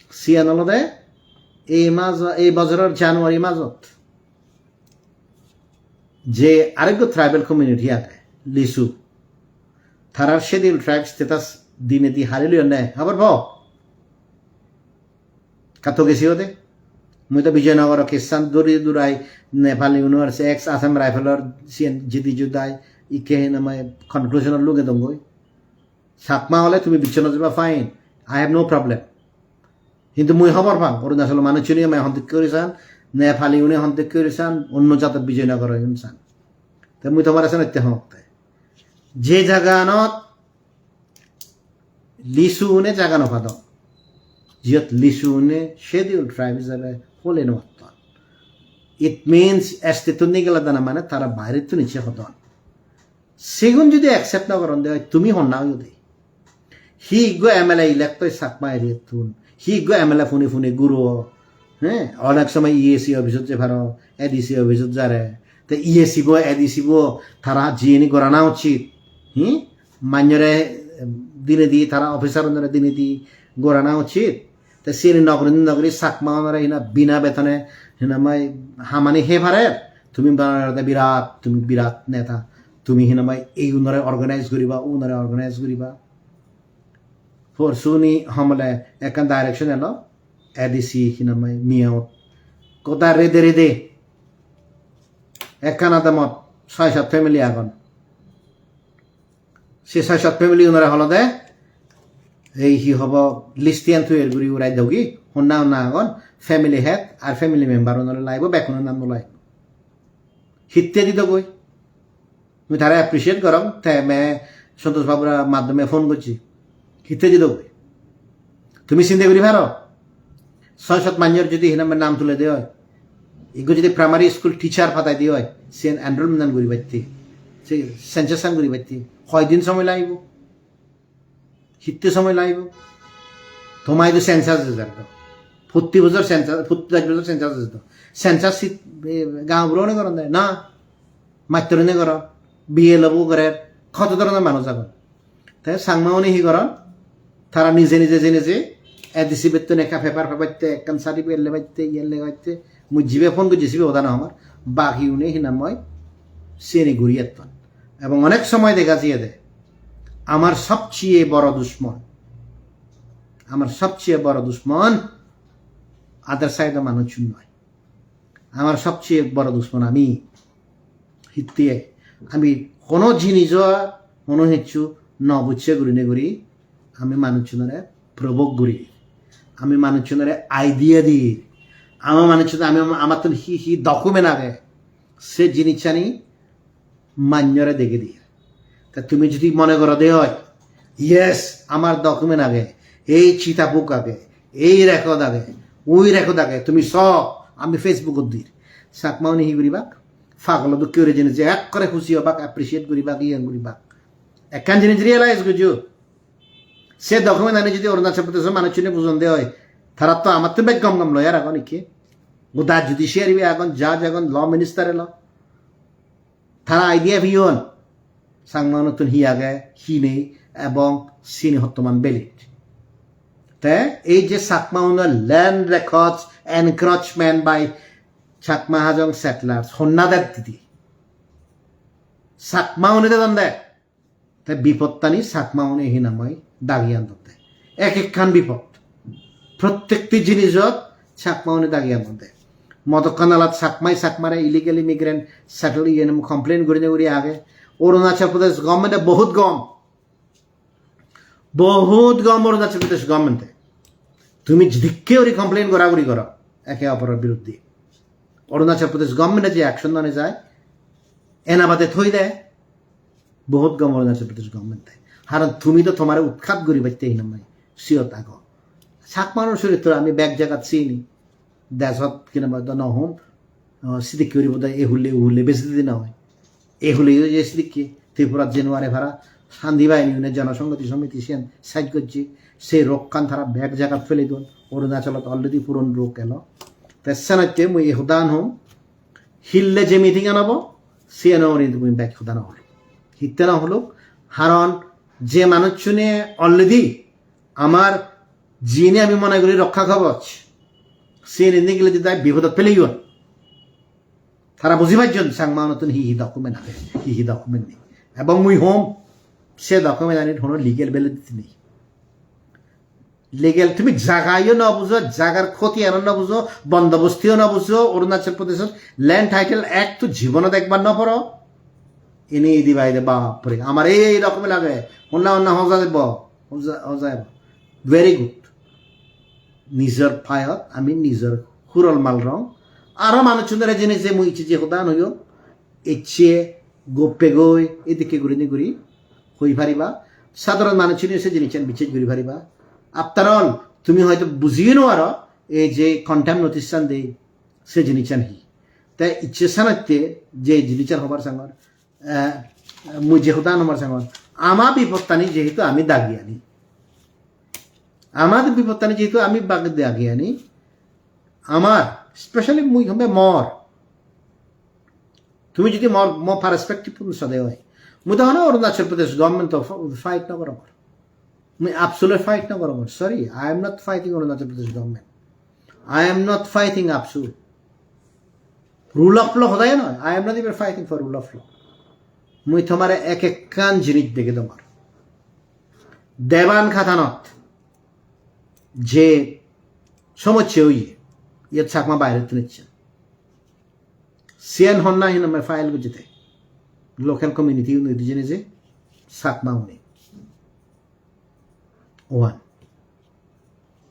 Siyan olode ei majo-, ei bojoror January majot je arekko tribal community age, Lisu, tarar Scheduled Tribe status dinedi hari loyonne, hobor po? Katto gesi ode? Mui to Bijoynagar case-an duri durai Nepali University, ex Assam Rifle-or siyen jidi judai, ikke hinamai conclusion-ot luge dongoi. Chakma ole tumi bichchonot jeba, fine, I have no problem. Hintu mui hobor pang, Arunachalo manuchchune mane hondokke guri san, Nepali une hondokke guri san, onno jadot Bijoynagar oyun san. Te mui tomare senotte hongotte. Je jaganot Lisu une jaga no padon, jiyot Lisu une Scheduled Tribe hisebe hole no patton. It means S T tun nigela dana mane tara bairettun icche hodon. Sigun jodi accept no goron de oi, tumi honna oyo de? Hi ekko M L A elect oi Chakma area-ttun, hi ekko M L A phone phone guro, he, onek somoy E A C office-ot je paro, A D C office-ot jare. Te E A C bo, A D C bo tara jiyeni gorana uchit. Hi? Manyore, em, dinedi, tara officer-unore dinedi gorana uchit. Te siyeni noguri noguri Chakma onore hina bina betone hina mai hamani he parer. Tumi banarode birat, tumi birat neta. Tumi hina mai igunore organize guriba, unore organize guriba. Porsuni homole ekkan direction elo, A D C hina mai Miao-t. Goda rede rede. Ekkan adamot soi sat family agon. Se soi sat family unore holode ei hi hobo list-ian toyar guri urai dogi, honna honna agon, family head ar family member unore laibo, bekkuno nam no laibo. Hitte di dogoi? Mui tare appreciate gorong, te me Santosh Babur maddhome phone gocchi. Hitte di dogoi? Tumi sinde guri paro? Soi sat manjor jodi hinamai nam tule de oi, ikko jodi primary school teacher padai de oi, siyen enrollment an guribatte, se census an guribatte, hoi din somoy lagibo? Hitte somoy lagibo? Toma idu census ejer do. Protti bojor census, protti dos bojor census ejer do. Census sit, eh, gaonburo une goron de? Na. Mattor une goron. B L O bo gorer. Hoto dhoronor manuj agon. Te Changma une hi goron? Tara nije nije je nije A D C bettun ekka paper pebatte, ekkan certificate lebatte, iye lebatte. Mui jibe phone gojji sibe hoda no hongor. Bagi une hinamai siyeni guri etton. Ebong onek somoy dega jiye de, amar sobcheye boro dushmon, amar sobcheye boro dushmon other side-o manuchun noi. Amar sobcheye boro dushmon ami. Hitte? Ami hono jinijo, hono hissu no bujje gurine guri ami manuchunore provoke guri. Ami manuchunore idea di. Ama manuchun, ami, amattun hi hi document age, se jinissani manjore degei dir. Ta tumi jodi mone goro de oi, "Yes, amar document age, ei chitabuk age, ei record age, ui record age, tumi so, ami Facebook-ot dir." Chakma une hi guribak? Pagolo dokke guri jeinei je ekkore huji obak, appreciate guribak, iyen guribak. Ekkan jinis realize gojjo, se document ani jodi Arunachal Pradeshor manuchune bujon de oi, tara to amattun bej gom gom lawyer agon ikke. Goda judiciary be agon, judge agon, law minister elo. Tara idea peyon Changma unottun hi age, hi nei, ebong sini hottoman valid. Te ei je Chakma unor land records encroachment by Chakma Hajong settlers, honna det didi? Chakma une dedon de. Te bipottani Chakma une hinamai dagi andon de. Ek ekkan bipot. Prottekti jinijot Chakma une dagi andon de. Modokkanalat Chakmai Chakmare illegal immigrant settle iyen complain gurine guri age. Arunachal Pradesh government-e bohut gom. Bohut gom Arunachal Pradesh government-e. Tumi jidikke guri complain gora guri goro eke oporor biruddhe. Arunachal Pradesh government-e je action no nejai, ena bade thoi de, bohut gom Arunachal Pradesh government-e. Haron tumi to tomare utkhat guribatte hinamai siyot ago. Chakma unor soritro ami bek jagat sini. Dejot hinamai do no hom, ah, sidikke guri bodo e hulle u hulle besi didi no oi. Ei huleyo je sidikke Tripurat January para Shanti Bahini une Jonosonghoti Somiti siyan side gojje, se rokkan tara bek jagat fele don. Arunachalot already puron rok elo. Te senotte mui ei hodan hom, hille je meeting an obo, siyan ori mui bek hodan hom. Hitte na holuk, haron je manuchune already amar jini ami mone guri rokka kaboch, sini nigile dai bipodot peleyon. Tara buji pajjon Changma unottun hi hi document age, hi hi document nei. Ebong mui hom, se document anir hono legal validity nei. Legal, tumi jagayo no bujo, jagar khoti ano no bujo, bondobostiyo no bujo, Arunachal Pradeshor Land Title Act to jibonot ekbar no poro. Ini dibai de bapre, amar ei document age, honna honna hoja debo, hoja, hoja debo. Very good. Nijor payot ami nijor hurol mal rong. Aro manuchunore jene je mui icche je hodan hoyong, icche goppe goi edikke gurinei guri hoi pariba. Sadharon manuchune se jinissan bichej guri pariba. After all, tumi hoyto bujiyo no paro, ei je contempt notice san de, se jinissan hi. Te icche sanatte je jinissan hobar sangor, eh, mui je hoda nomar sangon, ama bipottani jehetu ami dagi ani, ama bipottani jehetu ami bag-, dagi ani, amar, specially mui hombe mor, tumi jodi mor, mo perspective-un sade oi, mui to hono Arunachal Pradesh government-o f-, fight no gorongor. Mui AAPSU-le fight no gorongor. Sorry, I am not fighting Arunachal Pradesh government. I am not fighting AAPSU. Rule of law hodai noi. I am not even fighting for rule of law. Mui tomare ek ekkan jinis degei dongor. Deban Khatanot je somosse oye, iyot Chakma bairettun ecchon. Siyan honna hinamai file gojjede. Local community-un udi jene je Chakma-une. One.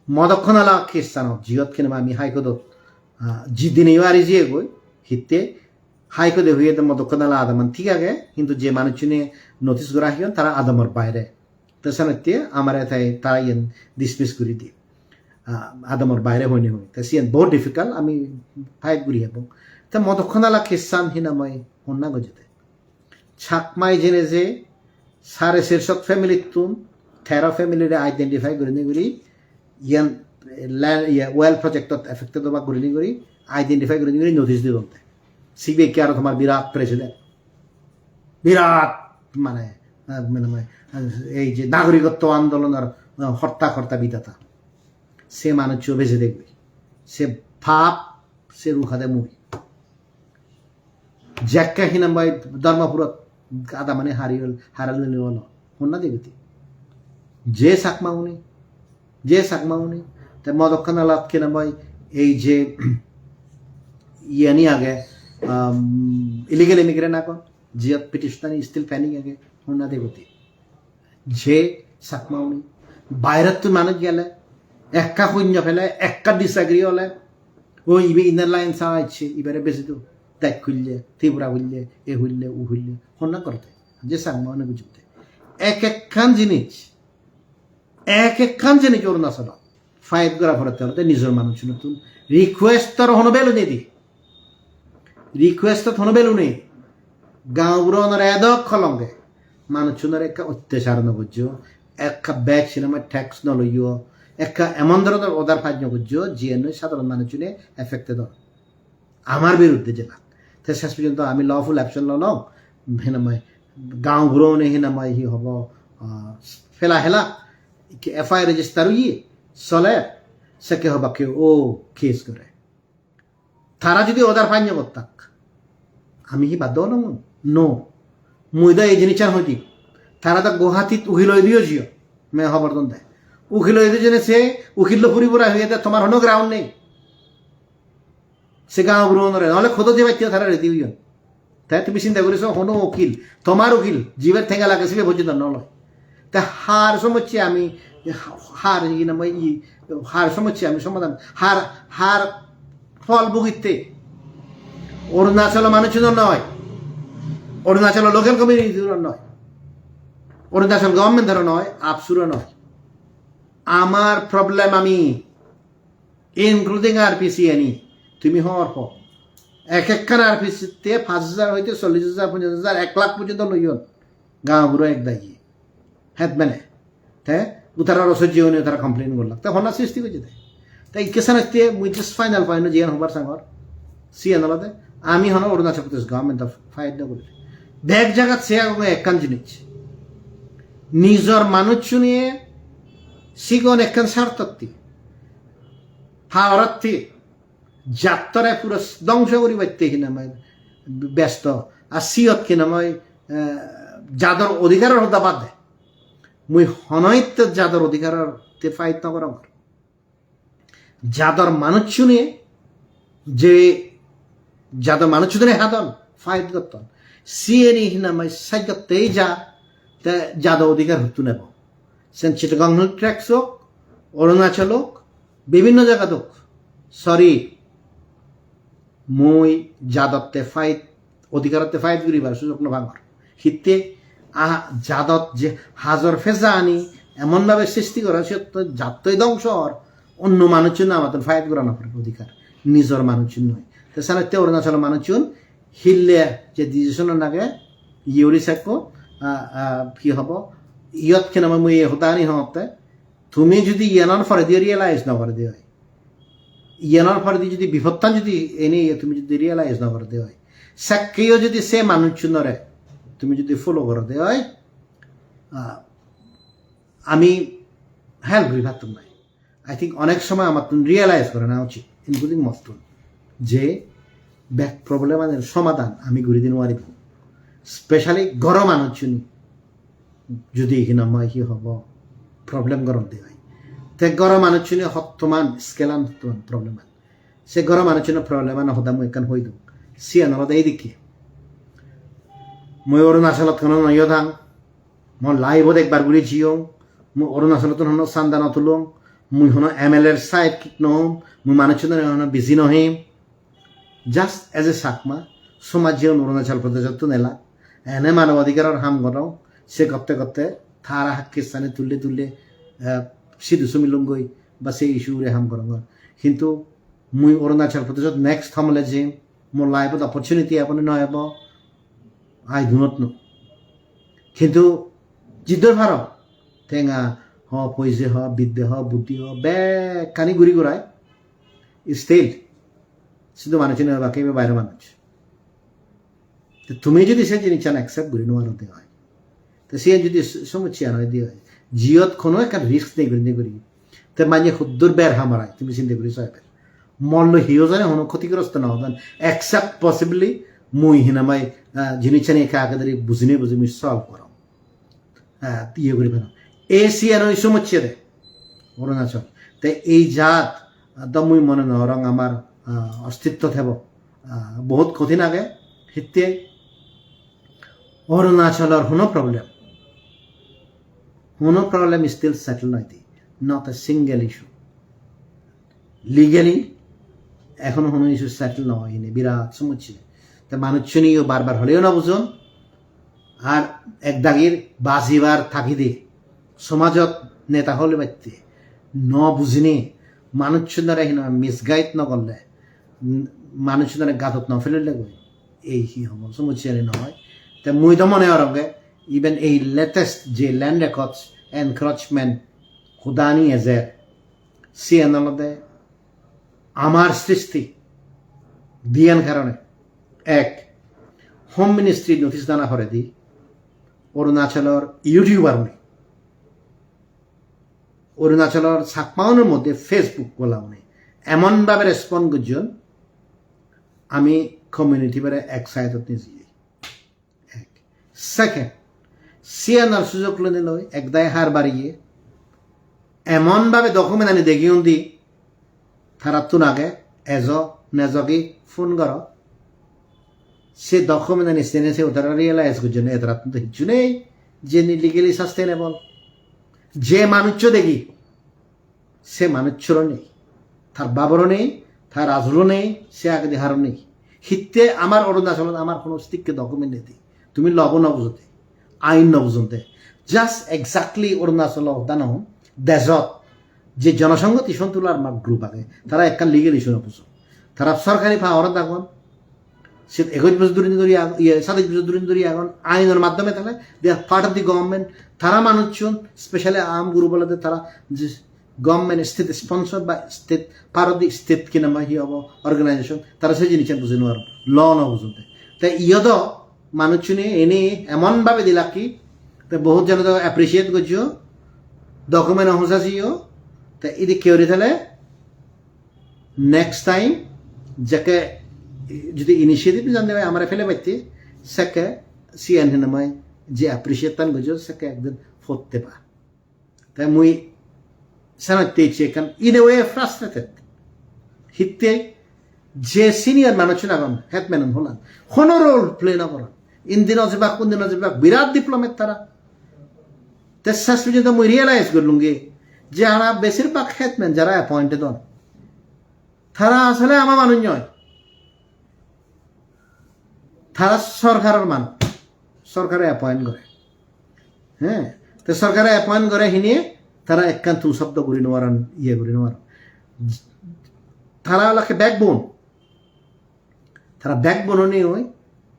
Modokkonala case-anot, jiyot hinamai ami High Court-ot, ah, jiddineyo ari jiyegoi, hitte High Court-e hoyede Modokkonala adaman thik age, hintu je manuchchune notice gora heyon, tara adamor baire. Te senotte amare te tara iyen dismiss guri diye. Ah, adamor baire hoine hoi. Te siyen bahut difficult, ami fight guri ebong. Te Modokkonala case-an hinamai honna gojjede. Chakma hijeni je sare sershot family-ttun tero family-re identify gurinei guri iyan la-, iye well project-ot affected obak gurinei guri identify gurinei guri notice didonde. C B I-kke aro tomar birat precedent. Birat mane, ah, mane, mane, ah, ei je nagorigotto andolonor, ah, horta horta bidata. Se manuccho bejede guri. Se pap, se rukade mui. Jekke hinamai Dharmapurot adamani hariyol, haralili olo. Honna degiti. Je Chakma-une, je Chakma-une. Te Modokkonalat hinamai ei je iyeni age, um, illegal immigrant agon, jiyot petition-ani still pending age, honna degiti. Je Chakma-une. Bairettun manuj gele, ekka hunyo pele, ekka disagree ole, o ibe Inner Line sa ecche, ibere besi do. Dej hulle, Tripura hulle, e hulle, u hulle. Honna gorede. Je Chakma-une bujibde. Ek ekkan jinis, ek ekkan jinis Arunachalot fight gora pore te olode nijor manuchunottun request-or hono value nei di. Request-ot hono value nei. Gaonburonore edok holonge. Manuchunore ekka ottechar no gojjo. Ekka bej hinamai tax no loiyo. Ekka emon dhoronor order pass no gojjo, jiyen noi sadharon manuchune affected on. Amar biruddhe jelak. Te ses porjonto ami lawful action lolong. Hinamai gaonburone hinamai hi hobo, ah, pela helak. F I R register oye, soler. Sekke hobakke o case gore. Tara jodi order pass no gottak, ami hi baddo olong? No. Mui do ei jinissan hoi di. Tara do Guwahatit ukil oi diyo jiyo. Me hobor don de. Ukil oi diyo jene se ukil lo puri pura hoye de tomar hono ground nei. Se gaonburonore. Nole khodo je batte tara ready oyon. Te tumi sinta guri so, hono ukil, tomar ukil, jiber tenga lage sibe porjonto no loi. Te har somosse ami, har, i nang hoi, i, har somosse ami somadan, har, har phol bugitte Arunachalo manuchunor noi, Arunachalo local community-r noi, Arunachal government-or noi, AAPSU-r noi. Amar problem ami including R P C ani, tumi hor ho. Ek ekkan R P C te paanch hajar hoite chollish hajar, ponchash hajar, ek lakh porjonto loyon. Gaonbura ek dagi. Headman-e. Te utara rosojje oni utara complain gollak. Te honna sristi goijje de. Te ikke sanatte mui just final point jiyan hobar sangor. Siyan olode ami hono Arunachal Pradesh government-o fight no guri. Bek jagat se agonge ekkan jinis. Nijor manuchchune sigon ekkan sartotti, power-otti, jattore puro dongso guribatte hinamai besto. Ar siyot hinamai, eh, jador odhikaror hoda bad de. Mui honoitte jador odhikaror te fight no gorongor. Jador manuchchune je jador manuchchune hadon, fight gotton. Siyeni hinamai sajjottei ja, te jador odhikar huttun ebo. Sen Chittagong Hill Tracts ok, Arunachal ok, bibhinno jagat ok. Sorry, mui jadotte fight, odhikarotte fight guribar sujog no pangor. Hitte, a, jadot je hajor pejani emon bhabe sristi gora, siyot to jattoi dongso or, onno manuchchun amattun fight gorana pore odhikar, nijor manuchchun noi. Te senotte Arunachalo manuchchun hille je decision-an age, iye guri sekko, a, a, hi hobo, iyot hinamai mui ei hodani hongotte, tumi judi iyanor poredi realize no gorede oi, iyanor poredi judi bipodtan judi ene tumi judi realize no gorede oi, sekkeyo judi se manuchchunore tumi judi follow gorede oi, ah, ami help guri pattum nai. I think onek somoy amattun realize gorana uchit, including mottun, je bek problem anir somadan ami guri di no paribong. Specially goro manuchchune judi hinamai hi hobo problem goronde oi. Te goro manuchchune hottoman scale-an, hottoman problem-an. Se goro manuchchune problem-ano hoda mui ekkan hoi dong. Siyan olode eidikke. Mui Arunachalot hono no iyot thang. Mo life-ot ekbar guri jiyong. Mui Arunachalottun hono sanda no tulong. Mui hono M L A-r sidekick no hom. Mui manuchchunore hono biji no hem. Just as a Chakma, somajje un Arunachal Pradesh-ottun ela, ene manob adhikaror ham gorong, se gotte gotte tara hakkessani tulle tulle, eh, sidu sumilungoi ba se issue ure ham gorongor. Hintu mui Arunachal Pradesh-ot next homole jem, mo life-ot opportunity ebo ne no ebo, I do not know. Hintu jiddor paro, tenga ho, poije ho, bidde ho, buddhi ho, bekkani guri gurai, still sidu manuj noi, baki ibe baire manuj. Te tumi jodi se jinissan accept guri no paro de oi, te siyan jodi s-, somossya noi de oi, jiyot hono ekkan risk nei guri, nei guri, te manye huddur ber hamarai, tumi sinde guri so eber. Mollo hiyo jone hono khotigrosto no odon, except possibly mui hinamai, ah, jinissani ekka ekka guri bujine buji mui solve gorong. Ah, iye guri paro. Ei siyan oi somossya de Arunachal. Te ei jat, ah, do mui mone no gorong amar, ah, ostitto thebo. Ah, bohut kothin age. Hitte Arunachalor hono problem. Hono problem still settle noi de. Not a single issue. Legally, ekhono hono issue settle no oye, birat somossya. Te manuchchuniyo bar bar holeyo no bujon. Ar ek dagir bajibar tagide somajot neta hole batte no bujine manuchchunore hino misguide no gorle, mm, manuchchunore gadot no felele goi, ei hi hobo somossya ni noi. Te mui do mone gorongge, even ei latest je land records encroachment hodani ejer, siyan olode amar sristi, diyan karone. Ek, Home Ministry notice dana poredi Arunachalor YouTuber une, Arunachalor Chakma unor moddhe Facebook gola une emon bhabe respond gojjon, ami community bare ek side ot nejeye. Ek. Second, siyanor sujog loi loi ek dagi har bariye emon bhabe document ani degi undi tarattun age, ejo nejogi phone goro. Se document ani sene se utara realize gojjon, e tarattun to hissu nei, jeni legally sustainable. Je manuccho degi, se manuchchoro nei, tar baboro nei, tar ajulo nei, se agedi haro nei. Hitte amar Arunachalot amar hono stikke document nei de. Tumi law-bo no bujo de, ain no bujon de. Just exactly Arunachalo hoda no hon, dejot je jonosonghoti Sontu Larma group age, tara ekkan legal issue no bujon. Tara sorkari power-ot agon, Siyot ekoj bojor dhuri dhuri ag-, iye, sadej bojor dhuri dhuri agon, ainor maddhome thale, they are part of the government. Tara manuchun, specially Ahom group olode tara je government, state sponsored by state, part of the state, hi nang hoi, hi hobo, organization, tara se jinissan buji nw paron, law nw bujunde. Te iyodo manuchune ene emon bhabe dilak ki, te bohut jone do appreciate gojjo, document o hoja jiyo, te idikke guri thale next time jekke jodi initiative jande oi amare phele batte, sekke siyan hi nang hoi je appreciate tan gojjo sekke ekdin fotte pa. Te mui senotte ecche ekkan in a way frustrated. Hitte je senior manuchun agon, headman un holan, hono role play nw goron. Indi nw jebak, undi nw jebak, birat diplomat tara. Te ses porjonto mui realize gorlungi je ara besirbhag headman jara appointed on, tara asole ama manuj noi. Tara sorkaror manuj, sorkare appoint gore. He, te sorkare appoint gore hine, tara ekkan tu sobdo guri nw paron, iye guri nw paron. Tara olakke backbone. Tara backbone-ani oi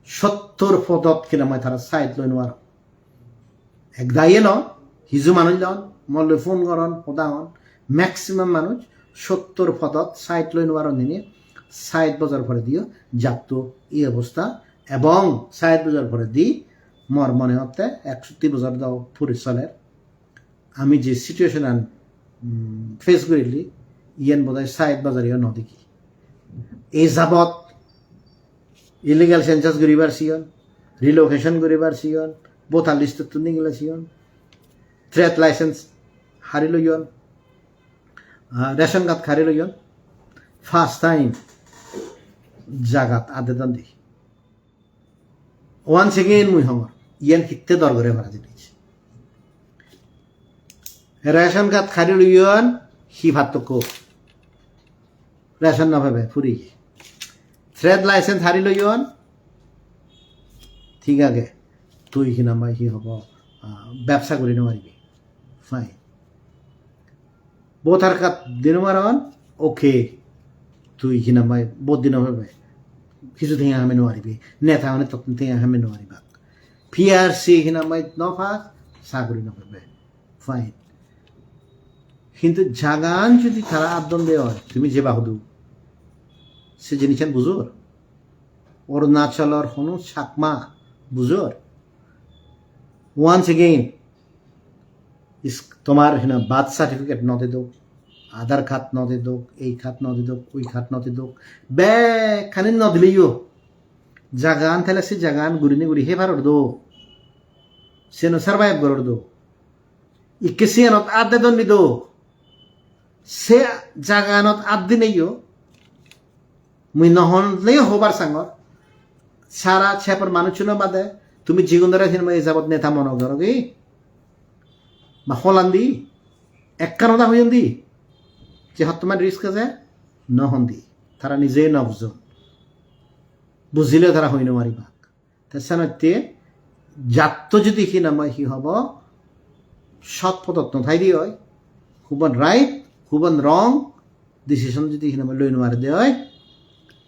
sottor podot hi nang hoi tara side loi nw paron. Ek dagi lon, hiju manuj lon, molloi phone goron, hoda hon, maximum manuj sottor podot side loi nw paron hine, sait bojor porediyo jatto ei obosta, ebong sait bojor poredi mor mone hotte eksotti bojor do puri soler. Ami je situation an, um, face gorilli, iyen bodoi sait bojor-o nw degi. Ei jabot illegal census guribar siyon, relocation guribar siyon, voter list-ottun nigile siyon, trade license hari loyon, ah, ration card hari loyon, first time jagat adde don di. Once again mui hongor, iyen hitte dor gore para jinis. Ration card hari loyon, hi pattokko? Ration nw pebe, puri. Trade license hari loyon, thik age, tui hi nang hoi hi hobo, ah, bebsa guri nw paribi. Fine. Voter card di nw paron, okay. Tui hi nang hoi vote di nw pebe. Hiju tenga hame nw paribi. Neta hone tottun tenga hame nw paribak. P R C hi nang hoi nw pas, saguri nw pebe. Fine. Hintu jagan jodi tara adde don de oi, tumi jeba hudu. Se jinissan bujor. Arunachalor hono Chakma bujor. Once again, is-, tomar hi nang birth certificate nw dedok, Aadhaar card nw dedok, ei card nw dedok, oi card nw dedok, bekkani nw dileyo. Jagan thele se jagan gurinei guri hei paror do. Seno survive goror do. Ikke siyanot adde don di do. Se jaganot adde neyo. Mui nw honleyo hobar sangor. Sara chepor manuchunor bade tumi jigunore hi nang hoi ei jabot neta mone goro gi? Ba holan di? Ekkan hoda hoyon di? Je hottoman risk age? Nw hon di. Tara nije nw bujon. Bujile tara hoi nw paribak. Te senotte jatto jodi hi nang hoi hi hobo, sot podot nw thai de oi, hubon right, hubon wrong, decision jodi hi nang hoi loi nw pare de oi,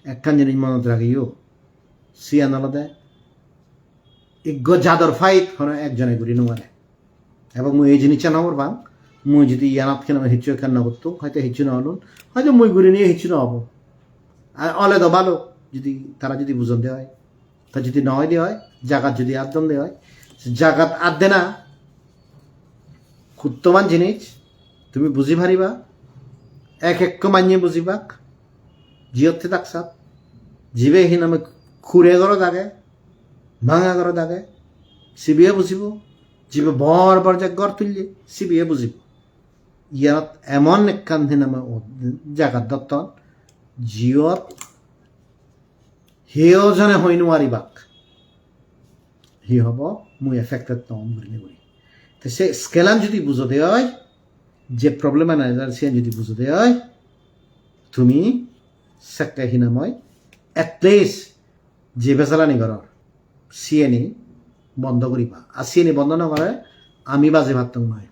ekkan jinis monot ragiyo, siyan olode iggo jador fight hono ekjone guri nw pare. Ebong mui ei jinissan hobor pang, mui jodi iyanot hi nang hoi hissu ekkan nw gottung, hoyto hissu nw olun, hoyto mui gurinei hissu nw obo. Ar ole do bhalo, jodi tara jodi bujon de oi. Ta jodi nw oi de oi, jagat jodi adde don de oi, se jagat adde na, huttoman jinis, tumi buji pariba, ek ekko manye bujibak, jiyotte daksat, jibe hi nang hoi kure gorot age, bhanga gorot age, sibe bujibo, jibe bor bor je gor tulle, sibe bujibo. Iyanot emon ekkan hi nang hoi jagat dotton, jiyot heyo jone hoi nw paribak. Hi hobo? Mui affected nw om gurinei guri. Te se scale an jodi bujo de oi, je problem an ejer siyan jodi bujo de oi, tumi sekke hi nang hoi, at least je bejalani goror, siyeni bondo guriba. Ar siyeni bondo nw gore, ami baji pattong noi.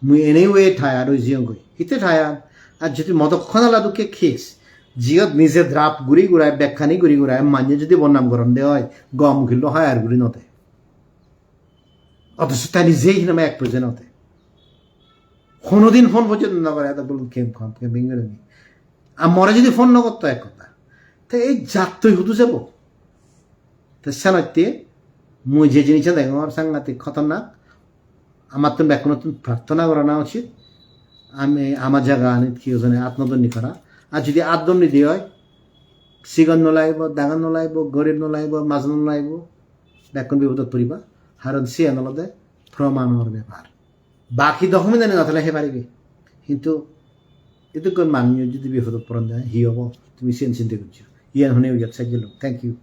Mui anyway tired oi jiyongoi. Hitte tired? Ar jodi Modok Khanala dokke case, Jiyot nije draft guri gurai, bekkani guri gurai, manye jodi bodnam goronde oi, gom ukillo hire guri no de. Othocho ta nije hinamai ek poise no de. Honodin phone porjonto no gore, eto bolun kem kham, campaign gorinei. Ar more jodi phone no gorto ek hoda, te ei jattoi hudu jebo? Te senotte mui je jinissan degongor sangatik khotornak, amattun bekkunottun prarthona gorana uchit, ami ama jagaanit hiyo jone at no donni para. Ar jodi at donni de oi, sigon no lagibo, dangor no lagibo, gorib no lagibo, majnun no lagibo, bekkun bipodot poriba. Haron siyan olode promanor bepar. Baki document ani no thale hei paribe. Hintu idukkun manuj jodi bipodot poronde hi obo, tumi siyan sinte gojjo. Iyan hone ujat sajjilung. Thank you.